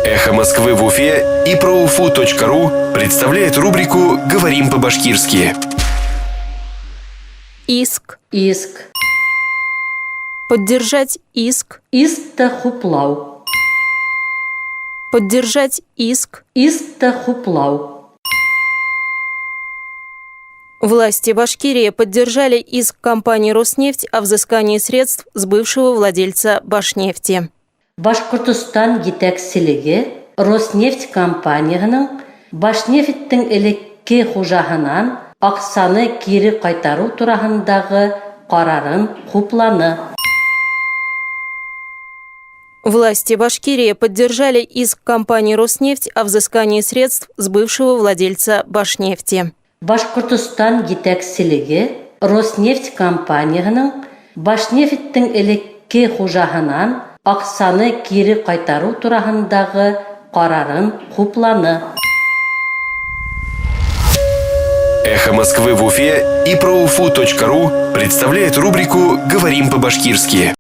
Эхо Москвы в Уфе и проуфу.ру представляет рубрику «Говорим по-башкирски». Иск. Иск. Поддержать иск. Искты хуплау. Поддержать иск. Искты хуплау. Власти Башкирии поддержали иск компании «Роснефть» о взыскании средств с бывшего владельца «Башнефти». Башҡортостан етәкселеге Роснефть компанияһының Башнефттең элекке хужаһынан аҡсаны кире ҡайтарыу тураһындағы ҡарарын хупланы. Власти Башкирии поддержали иск компании «Роснефть» о взыскании средств с бывшего владельца «Башнефти». Башҡортостан етәкселеге Роснефть компанияһының Башнефттең элекке хужаһынан аҡсаны кире ҡайтарыу тураһындағы ҡарарын хупланы. Эхо Москвы в Уфе и проуфу.ру представляет рубрику «Говорим по-башкирски».